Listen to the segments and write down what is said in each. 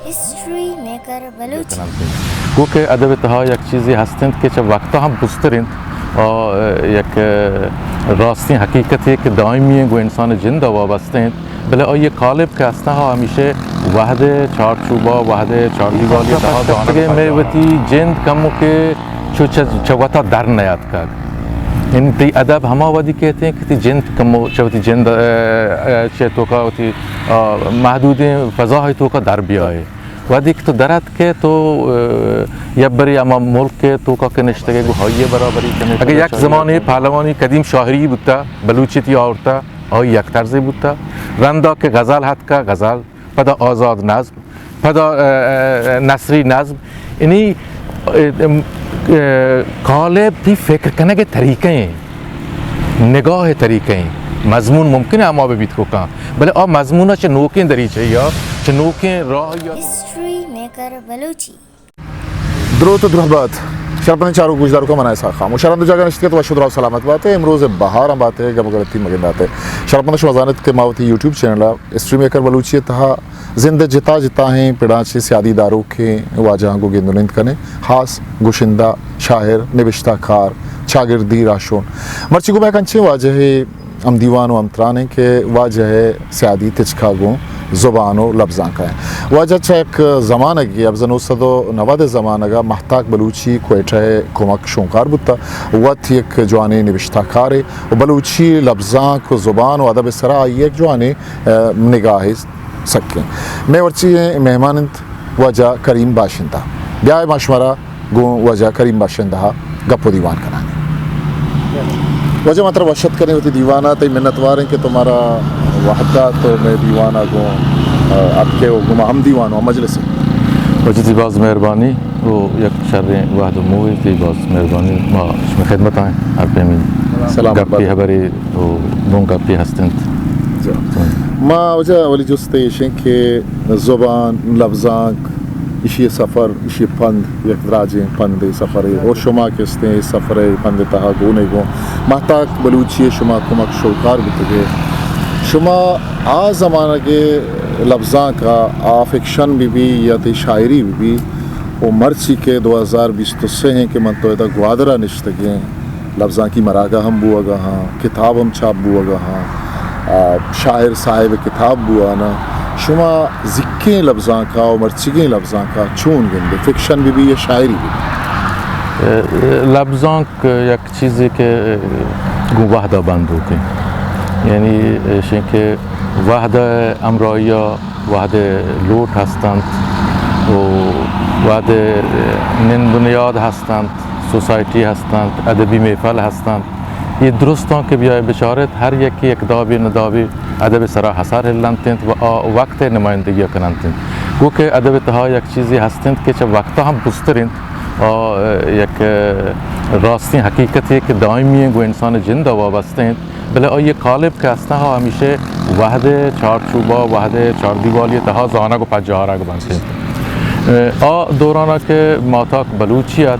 History maker Balochi. گو کہ ادب ءِ تہا یک چیزے ہست انت کہ چہ وقتا ہم بزتر انت، آ، یک راستیں حقیقتے کہ دائمی انت، گوں انسان ءِ جند ءَ وابستہ انت، بلے آئی ءِ قالب کہ ہستاں، آ ہمیشہ وہد ءِ چارچوبا، وہد ءِ چاردیوالی ءِ تہا زانگ ءَ مئے وتی جند کموکے چو چہ، چہ وتا در نیاتکگ۔ یعنی تئی ادب ہما وہدی کہتیں کہ تئی جند کمو چہ وتی جند، ءَ، ءَ، چہ توکا وتی، آ، محدودیں فضاہے توکا در بیائے۔ وہدے کہ تو در اتکے تو، ءَ، یک برے ہما ملک ءِ توکا کہ نشتگے گوں آئی ءَ برابری کنے۔ اگہ یک زمانے پہلوانی قدیم شاعری بوتا، بلوچی تی آورتا، آئی یک طرزے بوتا۔ رندا کہ غزل ہتکا، غزل، پدا آزاد نظم، پدا، ءَ، ءَ، نثری نظم، یعنی، ءَ، ام، ءَ، قالب تئی فکر کنگ ءِ طریقہ ایں، نگاہ ءِ طریقہ ایں۔ مضمون ممکن ہے ہما بہ بیت کوکاں، بلے آ مضمون ءَ چہ نوکیں دریچہ یا چہ نوکیں راہ یا۔ History maker Balochi. دروت ءُ درہبات۔ شرپندیں چاروک گوشداروکاں، من اسحاق خاموش۔ شرپند جاگہ نشتگ ات، وش ءُ دراہ ءُ سلامت بات ئے۔ امروز بہاراں بات ئے، گم ءُ گلتی مگندات ئے۔ شرپند، شما زانت کہ ما وتی یوٹیوب چینل ءَ ہسٹری میکر بلوچی ءِ تہا زند ءِ جتا جتائیں پڑاں چہ سیادی داروکیں واجہاں گوں گند ءُ نند کنیں، ہاس گشندہ، شاعر، نبشتہ کار، چاگردی راہشون۔ مرچی گوں مئے انچیں واجہے ہم دیوان ءُ ہم تران ایں کہ واجہ ءِ سیادی تچکا گوں زبان ءُ لبزانک ءَ ایں۔ واجہ چہ یک زمانگے، ہزار نو سد ءُ نود ءِ زمانگ ءَ مہتاک بلوچی کوئٹہ ءِ کمک شونکار بوتا، وت یک جوانیں نبشتہ کارے ءُ بلوچی لبزانک ءُ زبان ءُ ادب ءِ سرا آئی ءِ یک جوانیں، ءَ، نگاہے سکیں۔ مئے مرچی ئیں مہمان انت واجہ کریم باشندہ۔ بیائے ما شمارا گوں واجہ کریم باشندہ ءَ گپ ءُ دیوان کناں۔ واجہ ما ترا وش اتک کنیں وتی دیوان ءَ، تئی منتوار ایں کہ تو مارا وہد دات ءُ مئے دیوان ءَ گوں، ءَ، اتکے ءُ گوں ما ہم دیوان ءُ مجلس ایں۔ واجہ تئی باز مہربانی ءُ یک شریں وہد ءُ موہ، تئی باز مہربانی، ما شمئے خدمت ءَ ایں ہر پیمیں سلام گپے برات۔ ہبرے ءُ گوں گپے ہست انت۔ جی۔ ما واجہ اولی جست ایش ایں کہ زبان، لبزانک، ایشی ءِ سفر، ایشی ءِ پند، یک دراجیں پندے سفرے، ءُ شما کہ استیں اے سفر ءِ پند ءِ تہا گون ءُ گون مہتاک بلوچی ءِ شما کمک شوکار بوتگ ئے۔ شما آ زمانگ ءِ لبزانک ءَ، آ فکشن بہ بی یا تئی شاعری بہ بی، ءُ مرچی کہ دو ہزار بیست ءُ سے ایں کہ من تو ادا گوادر ءَ نشتگ ایں، لبزانکی مراگہ ہم بوگ ءَ آں، کتاب ہم چاپ بوگ ءَ آں، آ، شاعر صاحب ءِ کتاب بوان آں۔ شما زیکیں لبزانک ءَ ءُ مرچیگیں لبزانک ءَ چون گندے، فکشن بہ بی یا شاعری بہ بی؟ ءَ، لبزانک یک چیزے کہ گوں وہد ءَ بندوک ایں، یعنی ایش ایں کہ وہد ءِ ہمراہی ءَ وہد ءِ لوٹ ہست انت ءُ وہد ءِ نند ءُ نیاد ہست انت، سوسائٹی ہست انت، ادبی محفل ہست انت۔ اے درستاں کہ بیائے بچارت، ہر یکے یک دابے نہ دابے ادب ءِ سرا اثر ہلنت انت ءُ آ وقت ءِ نمائندگی ءَ کننت انت۔ گو کہ ادب ءِ تہا یک چیزے ہست انت کہ چہ وقتا ہم بزتر انت، آ یک راستیں حقیقتے کہ دائمی انت، گوں انسان ءِ جند ءَ وابستہ انت۔ بلے آئی ءِ قالب کہ ہستاں، آ ہمیشہ وہد ءِ چارچوبا، وہد ءِ چاردیوالی ءِ تہا زانگ ءُ پجارگ بنت انت۔ آ دوران ءَ کہ ماہتاک بلوچی ات،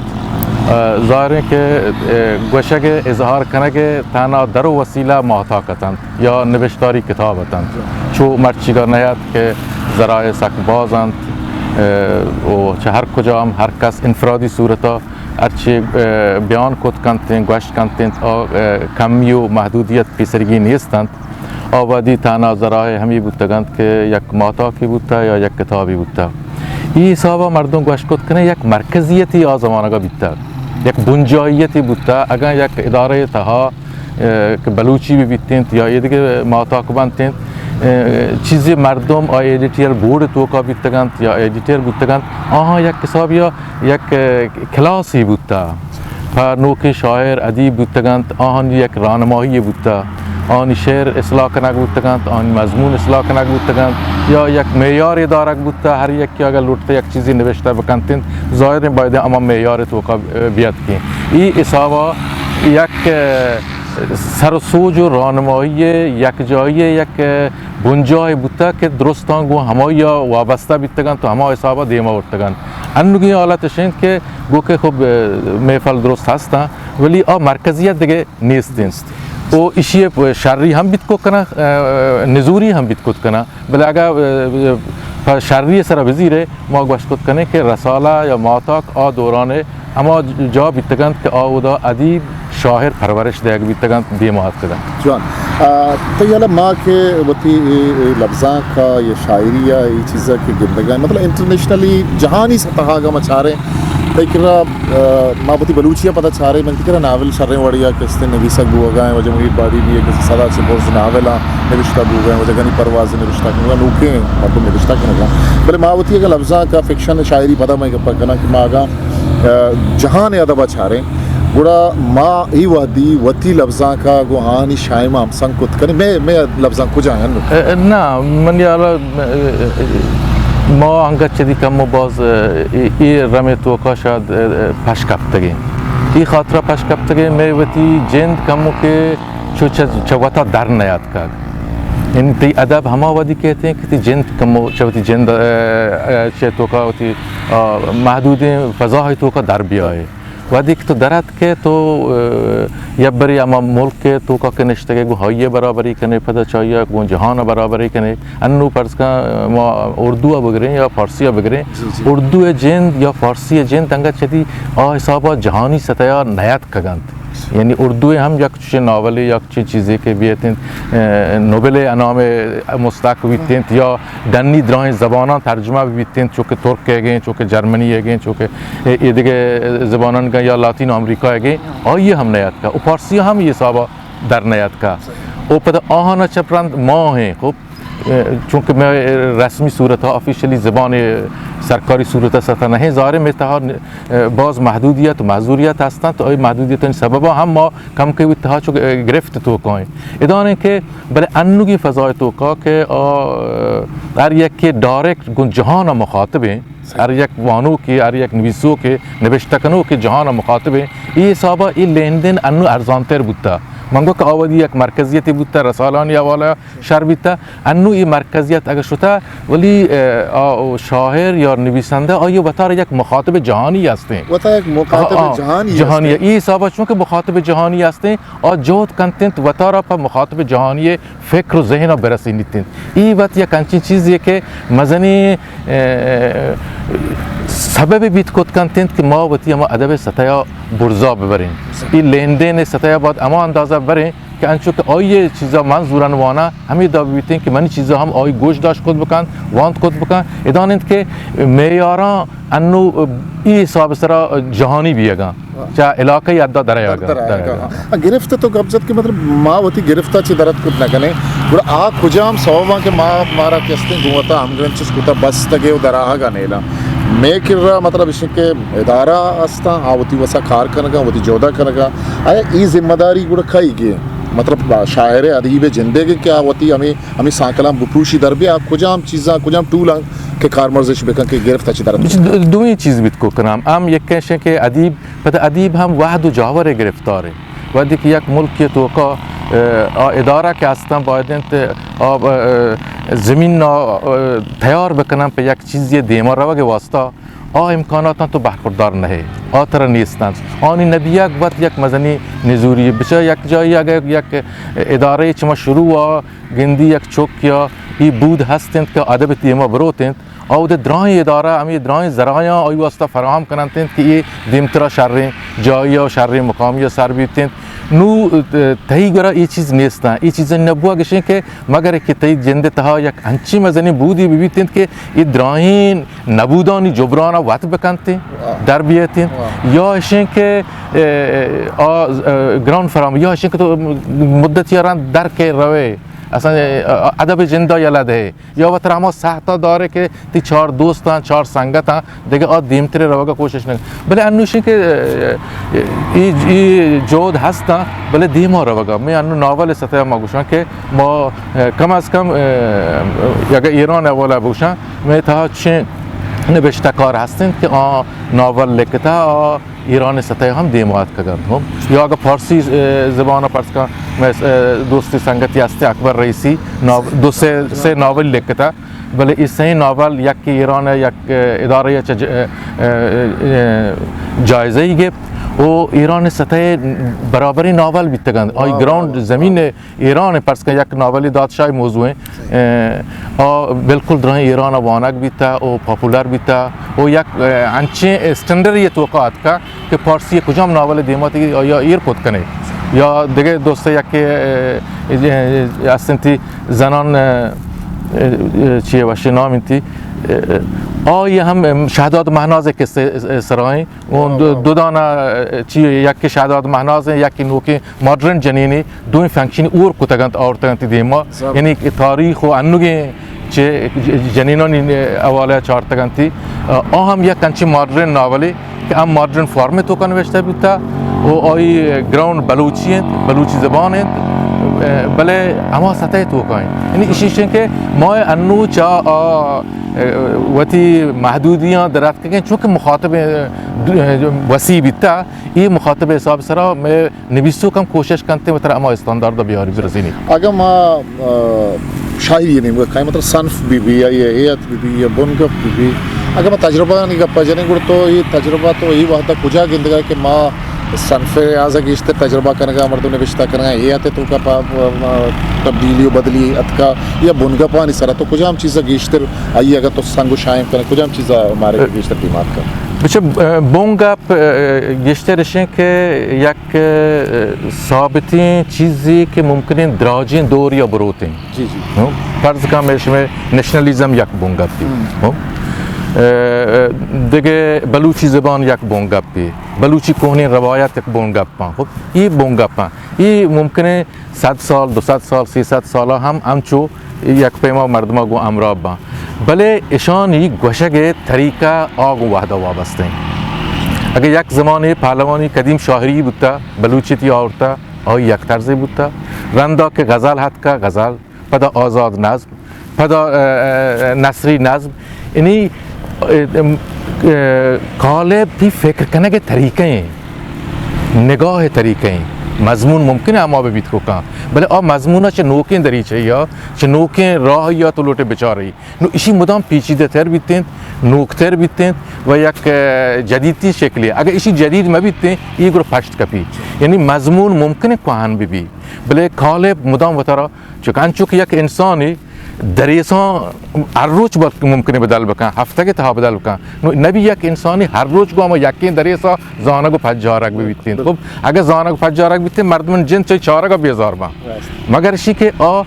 ظاہر انت کہ گوشگ ءُ اظہار کنگ ءِ تہنا در ءُ وسیلہ ماہتاک اتنت یا نبشتاری کتاب اتنت، چو مرچیگا نہ ات کہ ذرائع سک باز انت ءُ چہ ہر کجا ہم ہر کس انفرادی صورت ءَ ہرچی، ءَ، بیان کت کنت انت، گوشت کنت انت، آ، ءَ، کمی ءُ محدودیت پیسرگی نیست انت۔ آ وہدی تہنا ذرائع ہمے بوتگ انت کہ یک ماہتاکے بوتہ یا یک کتابے بوتہ۔ اے حساب ءَ مردم گوشت کت کنت یک مرکزیتے آ زمانگ ءَ بیتگ، یک بنجاہیتے بوتہ۔ اگاں یک ادارہ ءِ تہا ءَ، کہ بلوچی بہ بیت انت یا اے دگہ ماہتاک بنت انت، ءَ، چیزے مردم آ ایڈیٹریل بورڈ ءِ توکا بیتگ انت یا ایڈیٹر بوتگ انت، آہاں یک حسابے ءَ یک، ءَ، کلاسے بوتہ، پہ نوکیں شاعر ادیب بوتگ انت، آہانی یک راہنمائی بوتہ، آہانی شعر اصلاح کنگ بوتگ انت، آہانی مضمون اصلاح کنگ بوتگ انت یا یک معیارے دارگ بوتہ، ہر یکے اگاں لوٹتہ یک چیزے نبشتہ بکنت انت، ظاہر انت باید ہما معیار ءِ توکا، ءَ، بیاتکیں۔ اے حساب ءَ یک، ءَ، سر ءُ سوج ءُ راہنمائی ءِ یکجائی ءِ یک بنجاہے بوتگ کہ درستاں گوں ہمائی ءَ وابستہ بیتگ انت ءُ ہما حساب ءَ دیم ءَ برتگ انت۔ انوگیں حالت اش انت کہ گو کہ خب، ءَ، محفل درست ہست انت، ولی آ مرکزیت دگہ نیست انت۔ ءُ ایشی ءَ شری ہم بیت کت کناں، ءَ، نزوری ہم بیت کت کناں۔ بلے اگاں، ءَ، شری سرا بزیرے، ما گوشت کت کنیں کہ رسالہ یا ماہتاک آ دوران ء ہما جاہ بیتگ انت کہ آ اودا ادیب، شاعر پرورش دئیگ بیتگ انت، دیما اتکگ انت۔ جوان۔ آ، تئی ہیال ء ما کہ وتی اے، اے لبزانک ء یا شاعری ء اے چیز ء کہ گندگ ء، مطلب انٹرنیشنلی جہانی سطح ء اگاں ما چاریں، تئی کرا، آ، ما وتی بلوچی ء پدا چاریں، من کرا ناول شریں وڑی ء کہ استیں نویسگ بوگ ء، واجہ منیر بادی بھی کہ سدا چہ برز ناول ء نوشتہ بوگ ء، واجہ غنی پرواز نوشتہ کنگ ء، نوکیں مردم نوشتہ کنگ ء۔ بلے ما وتی اگاں لبزانک ء فکشن شاعری پدا ما گپ کناں کہ ما اگاں، آ، جہان ء ادب ء چاریں، گڑا ما اے وہدی وتی لبزانک ء گوں آہانی شائم ء ہمسنگ کت کنیں۔ مئے، مئے لبزانک کجا انت؟ اے، نہ، منی ہیال ء، اے، ما انگت چدی کم و باز، اے، اے رمے توکا شاید، اے، پش کپتگیں۔ اے خاطرا پش کپتگیں، مئے وتی جند کمو کہ چو چہ، چہ وتا در نیاتکگ۔ یعنی تئی ادب ہما وہدی کہتیں کہ تئی جند کمو چہ وتی جند، اے، اے، چہ توکا وتی، آ، محدودیں فضاہے توکا در بیائے۔ وہدے کہ تو در اتکئے تو، اے، یک برے ہما ملک ء توکا کہ نشتگئے گوں آئی ء برابری کنئے، پدا چہ آئی ء گوں جہان ء برابری کنئے۔ انوں پرز کن ما اردو ء بگریں یا فارسی ء بگریں، جی، جی۔ اردو ء جند یا فارسی ء جند انگت چدی آ حساب ء جہانی سطح ء نیاتکگ انت۔ یعنی اردو ء ہم یک چشیں ناولے یا چشیں چیزے کہ بیت انت، اے، نوبل ء انعام ء مستحق بیت انت یا ڈنی دراہیں زباناں ترجمہ بیت انت، چو کہ ترک ء گیں، چو کہ جرمنی ء گیں، چو کہ اے، اے دگہ زبانان گا یا لاتین امریکا ء گیں، آئی ء ہم نیاتکا۔ و فارسی ء ہم اے حساب ء در نیاتکا۔ و پدا آہان ء چہ رند ما ہیں، خب، اے، چونکہ مئے رسمی صورت ء آفیشلی زبان سرکاری صورت ء سطح نہ ہیں، ظاہر ہے مئے تہا، اے، باز محدودیت و معذوریت ہستاں، تو اے محدودیتانی سبب ء ہم ما کم کہ وتی تہا چو، اے، گرفت توکا ہیں۔ ادانے کہ بلے انوگیں فضائے توکا کہ، آ، ہر یکے ڈائریکٹ گوں جہان ء مخاطب ایں، ہر یک وانوکے، ہر یک نویسوکے، نبشتہ کنوکے جہان ء مخاطب ایں، اے حساب ء اے لین دین انو ارزانتر بوتا۔ من گو کہ آ وہدی یک مرکزیتے بوتا، رسالانی حوالہ ء شر بیتا، انو اے مرکزیت اگہ شتا، ولی، اے، آ، شاعر یا نویسندہ آئی وتارا یک مخاطب جہانی ہستیں۔ وتا یک مخاطب آ، آ، جہانی جہانی ہستیں۔ اے حساب ء چونکہ مخاطب جہانی ہستیں، آ جہد کنت انت وتارا پہ مخاطب جہانی ء فکر و ذہن ء برسینیت انت۔ اے وت یک انچیں چیزے کہ مزنیں، اے، سببے بیت کت کنت انت کہ ما وتی ہما ادب ء سطح ء برزا ببریں۔ اے لین دین ء سطح ء باید ہما اندازہ ببریں کہ انچو کہ آئی ء چیزا من زوران واناں، ہمے دا ببیتیں کہ منی چیزا ہم آئی گوش داشت کت بکنت، وانت کت بکنت۔ ادان انت کہ معیاراں انو اے حساب سرا جہانی بیگاں، چہ علاقہ ء حدا در آیگا، در آیگا۔ ہاں۔ گرفت تو گپ جت کہ مطلب ما وتی گرفت ء چہ درت کت نہ کنیں، گڑا آ کجام سوباں کہ ما، مارا کہ استیں گوں وتا ہمگرنچش کتا بستگے و در آہگا نیلاں۔ مئے کرا مطلب اش کہ ادارہ استاں، آ وتی وسا کار کنگا، وتی جہدا کنگا۔ آیا ای ذمہ داری گڑا کئی گے؟ مطلب شاعر ادیب جندے گے کہ آ وتی ہمیں، ہمیں سانکلاں بپروشی در بی، آ کجام چیزاں، کجام ٹولاں کہ کارمرزش بکن کہ گرفت ء چہ درت؟ بچ دو-، دوئیں چیز بیت کو کنام۔ ہم یک کشیں کہ ادیب، پتہ ادیب ہم وہد و جاور گرفتار ہے۔ وہدے کہ یک ملک توکا، اے، آ ادارہ کہ ہستن باید انت، آ، اے، زمین نا، اے، تیار بکنن پہ یک چیزی دیما روگ واسطہ، آ امکاناتاں تو بہپردار نہ ہے، آ ترا نیستن۔ آنی نبیگ وت یک مزنی نزوری، بچہ یک جایی اگر یک ادارے چما شروع آ گندی یک چک یا ای بود ہست انت کہ ادب دیما بروت انت، آ اود ء دراہیں ادارہ ہمے دراہیں ذرایاں آئی واسطہ فراہم کننت انت کہ اے دیمترا شریں جاہی ء شریں مقامی ء سر بیت انت۔ نوں، اه، تئی گورا اے چیز نیست انت۔ اے چیز نبوہ گشیں کہ مگر کہ تئی جند ء تہا یک انچیں مزنیں بودی بہ بیت انت کہ اے دراہیں نبودانی جبران ء وت بکنت انت، در بیت انت۔ یا اشیں کہ، اه، آ، اه، گران فرام، یا اشیں کہ تو مدتی ء رند در کے روے، اصلاً، اه، ادب جند ء یلہ دے۔ یا وترا ہما ساہتا دارے کہ تئی چار دوستاں، چار سنگتاں، دگہ آ دیمترے روگا کوشش نہ۔ بلے انوشیں کہ، اے، اے، اے جہد ہستاں، بلے دیما روگا۔ میں انو ناول سطح ما گوشاں کہ ما، اے، کم از کم، اے، اگر ایران حوالہ بگوشاں، میں تہا چین نبشتہ کار ہستن کہ آ ناول لکھتا، آ ایران سطح ہم دیما اتکگ انت ہم۔ یا اگہ فارسی، اے، زبان پرس کن، مئے، اے، دوستی سنگتی ہستے اکبر رئیسی، ناو-، دو سے، سے ناول لکھتا، بلے اے سئیں ناول یک ایران ء یک، اے، ادارہ ء چہ ج-، اے، اے، اے، جائزہ ای گپت۔ او ایران سطح برابری ناول بیتگند۔ آئی گراؤنڈ زمین ایران، پرس کن یک ناولی دادشاہ موضوع ہیں۔ آ، بالکل درائیں ایران وانگ بیتا او پاپولر بیتا او یک، آ، انچیں اسٹینڈرڈ یہ توقع آتکا کہ پارسی کجام ناول دیما تئی آیا ایر کت کنے یا دیگه دوست یک، آ، آ، استنتی زنان، آ، آ، چیه وشی نام انتی، آ، آئی ہم شہداد مہناز قصے سرائیں۔ اون دو، دو دانہ، آ، چی، یکے شہداد مہناز ہیں، یکے نوکیں ماڈرن جنینے، دوئیں فنکشن اور کتگنت، آورتگنت دیما۔ یعنی کہ تاریخ و انوگیں چہ جنینانی حوالہ چارتگنتی۔ آ، آ ہم یک انچیں ماڈرن ناولے کہ ہم ماڈرن فارم توکا نوشتہ بیتا و آئی گراؤنڈ بلوچی انت، بلوچی زبان انت، بلے ہما سطح توکا انت۔ یعنی اشی شن کہ ما انو چا آ، وتی محدودیاں درات کہ چونکہ مخاطب، آ، وسیع بیتا، یہ مخاطب حساب سرا میں نویسوک ہم کوشش کنتے وترا ہما استاندارد بیاری برسینی۔ اگاں ما، آ، شاعری نیمگا کائیں، مطلب صنف بی بی یا ہیئت بی بی یا بنگپ بی بی، اگاں ما تجربہ نی گپا جنیں گڑ تو یہ تجربہ تو یہ وحدہ کجا گندگا کہ ما صنف آزا گیشتر تجربہ کنگا، مردم نوشتہ کنگا، ہیئت توکا پا-، پا-، تبدیلی و بدلی اتکا یا بنگپانی سرا تو کجام چیزا گیشتر آئی اگاں تو سنگ و شائم کنگ کجام چیزا مارے گیشتر قیمت کا؟ بچہ، آ، بنگپ، آ، گیشتر اشیں کہ یک، آ، ثابتیں چیزے کہ ممکنیں دراجیں دور یا بروتیں۔ جی، جی۔ ہو؟ فرض کن میں شمے نیشنلزم یک بنگپ بی۔ ہو؟ آ، دگہ بلوچی زبان یک بنگپ بی۔ بلوچی کوہنیں روایت یک بنگپ ہاں۔ ہو؟ یہ بنگپ ہاں۔ یہ ممکنیں صد سال، دو صد سال، سیصد سالا ہم ہمچو یک پیما مردما گوں ہمراہ باں۔ بلے اشانی گوشگ ء طریقہ آ گوں وہدا وابستہ انت۔ اگہ یک زمانے پہلوانی قدیم شاعری بوتا، بلوچی تی آورتا، آئی یک طرزے بوتا۔ رندا کہ غزل ہتکا، غزل، پدا آزاد نظم، پدا، اه، اه، نثری نظم، یعنی، اه، اه، قالب تی فکر کنگ ء طریقہ ایں، نگاہ ء طریقہ ایں۔ مضمون ممکن ہے ہما بہ بیت کو کاں، بلے آ مضمون چہ نوکیں دریچہ یا چہ نوکیں راہ یا تو لوٹے بچاری۔ نو اشی مدام پیچیدہ تر بیتیں، نوکتر بیتیں و یک، اه، جدیدی شکلی۔ اگر اشی جدید مہ بیتیں، یہ گروہ پشت کپی۔ یعنی مضمون ممکن ہے کوہن بہ بی، بلے قالب مدام وتارا چونکہ انچو کہ یک انسانے دریساں ہر روچ بلکہ ممکن ہے بدل بکن، ہفتگ تہا بدل بکن۔ نو نبی یک انسانے ہر روچ گوں ہما یکیں دریسا زانگ و پجارگ بہ بیتیں۔ خب، اگہ زانگ و پجارگ بیتیں، مردمن جند چہ چارگ بیزار باں۔ مگر اشی کہ آ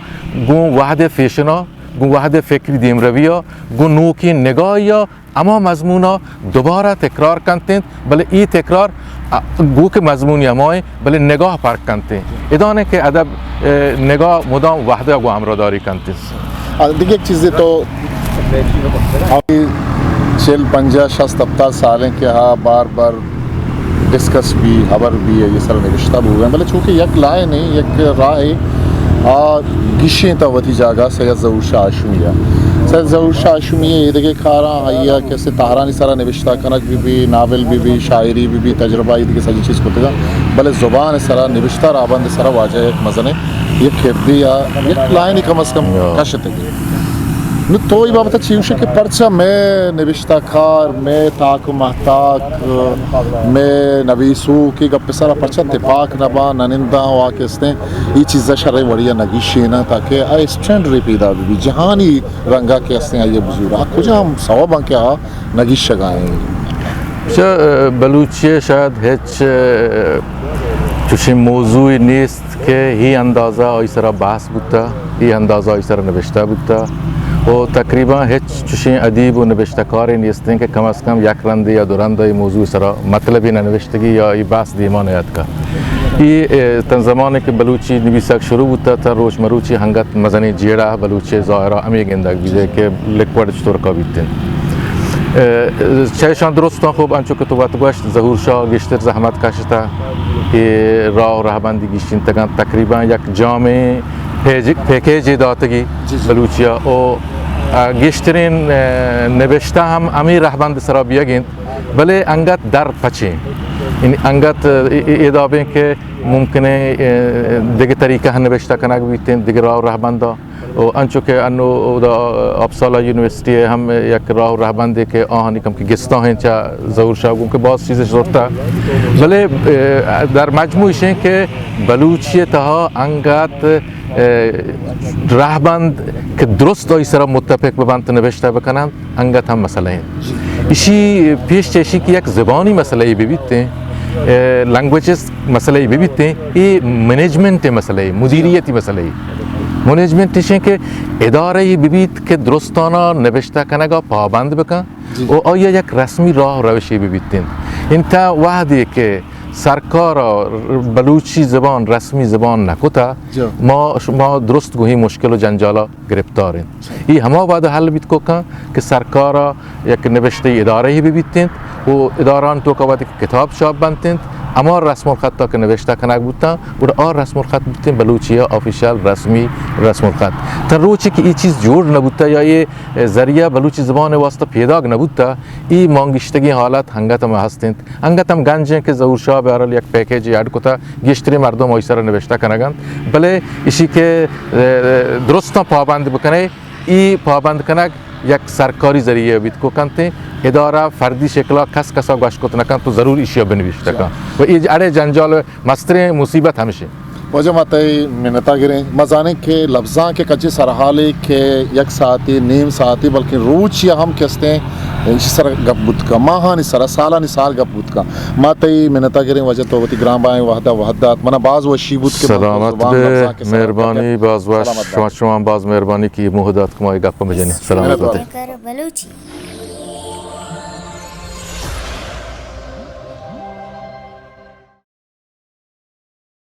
گوں وہد فیشنا، گوں وہد فکری دیمرویا، گوں نوکیں نگاہیا، ہما مضمونا دوبارہ تکرار کنت انت، بلے ای تکرار، ا، گو کہ مضمونی ہمائیں، بلے نگاہ پرک کنت انت۔ ادانے کہ ادب، اه، نگاہ مدام وحدہ گو ہمراہداری کنت انت۔ آ، دیگہ یک چیزے تو چل، پنجاہ، شست، ہپتاد سالیں کہ ہا بار بار ڈسکس بی، ہبر بی، یہ سر نوشتہ بوگا، بلے چونکہ یک لائن ہے، یک راہ ہے، آ گشیں تا وتی جاگہ سید ظہور شاہ ہاشمی ء۔ سید ظہور شاہ ہاشمی ء ایدگہ کاراں آئی ء کسے تہرانی سرا نوشتہ کنگ بہ بی، ناول بہ بی، شاعری بہ بی، تجربہ ایدگہ سجی چیز کتگا، بلے زبان سرا، نوشتہ رابند سرا واجہ یک مزنیں یک کردے یا یک لائنی کم از کم کشتگی۔ نو تو ای بابت چی گوشے کہ پرچا میں نوشتہ کار، میں تاک و محتاک، میں نویسوک ای گپ سرا پرچا تپاک نباں، نننداں و آ کہ استیں ای چیزا شریں وڑیا نگیشیناں تاکہ آ اسٹینڈرے پیدا بہ بی، جہانی رنگا کہ استیں آئی بزور، آ کجام سوباں کہ آ نگیشگا ایں؟ چہ، اه، بلوچی شاید ہچ، اه، چوشیں موضوعی نیست کہ ہی اندازہ آئی سرا بحث بوتا، ہی اندازہ آئی سرا نوشتہ بوتا و تقریباً ہچ چوشیں ادیب و نوشتہ کارے نیستیں کہ کم از کم یک رندے یا دو رندے ای موضوع سرا مطلبی نہ نوشتگی یا ای بحث دیما نیاتکا۔ ای، اه، تن زمانے کہ بلوچی نویسگ شروع بوتا تا روچ مروچی ہنگت مزنیں جیڑہ بلوچی ظاہرا ہمے گندگ بیدے کہ لکوڑ چطور کا بیتیں۔ اه، چہ اشاں درستاں خوب انچو کہ تو وت گوشت ظہور شاہ گیشتر زحمت کشتا کہ راہ و رہبندی گیشینتگاں تقریباً یک جامع پیج-، پیکیجے داتگی بلوچیا و، اه، گیشترین، اه، نبشتہ ہم ہمے رہبند سرا بیگ انت، بلے انگت در پچیں۔ یعنی انگت، اه، ای-، ای-، ایدابیں کہ ممکن ہے، اه، دگہ طریقہ نبشتہ کنگ بیتیں، دگہ راہ و رہبندا۔ و انچو کہ انو اودا اپسالا یونیورسٹی ء ہم یک راہ و رہبندے کہ آہانی کم کہ گستاں ہیں چہ ظہور شاہ گوں کہ باز چیزش زرتا، بلے، اه، در مجموع ایشیں کہ بلوچی تہا انگت، اه، رہبند کہ درست آئی سرا متفق ببنت نوشتہ بکننت، انگت ہم مسئلہ انت۔ ایشی پیش چہ ایشی کہ یک زبانی مسئلہ ببیت، اه، لینگویجز مسئلہ ببیت، اے مینجمنٹ مسئلہ، مدیریتی مسئلہ۔ مینجمنٹ ایشیں کہ ادارہ ببیت کہ درستانا نوشتہ کنگا پابند بکن و آیا یک رسمی راہ روشی ببیت۔ انت وہدے کہ سرکار بلوچی زبان رسمی زبان نکتا، ما شما درست گوہی مشکل و جنجالا گرفتار انت۔ ای ہما وہد حل بیت کو کن کہ سرکار یک نوشتہ ادارہ ہی ببیت انت و اداران توکا وہدے کہ کتاب چاپ بنت انت، ہما رسم الخط تا کہ نوشتہ کنگ بوتاں، گڑا آ رسم الخط بوتیں بلوچی آفیشل رسمی رسم الخط۔ تا روچے کہ ای چیز جوڑ نبوتا یا ای ذریعہ بلوچی زبان واسطہ پیداگ نبوتا، ای مانگشتگیں حالت ہنگت ہم ہست انت۔ انگت ہم گنج انت کہ ظہور شاہ بہرحال یک پیکیجے اڈ کتا، گیشتریں مردم آئی سرا نوشتہ کنگ انت، بلے ایشی کہ، اه، درستاں پابند بکنے، ای پابند کنگ یک سرکاری ذریعہ بیت کو کنت، ادارہ فردی شکلا کس کسا گوش کت نہ کنت تو ضرور ایشیا بنوشت کن و ای اڑے جنجال مستریں مصیبت ہمشی۔ واجہ ما تئی منتا گریں، ما زانیں کہ لبزانک ء کچے سرحالے کہ یک ساعتے، نیم ساعتے، بلکیں روچے ء ہم کستیں ایشی سر گپ بوت کن، ماہانی سر، سالانی سال گپ بوت کن۔ ما تئی منتا گریں واجہ تو وتی گران بائیں وہد ء وہد دات، منا باز وشی بوت کہ من تو سلامت زبان بے، لبزانک ء سر گپ مہربانی، باز وش، سلامت بات۔ شما، شما باز مہربانی کہ موہ دات کہ ما اے گپ بجنیں۔ سلامت بات۔ بلوچی۔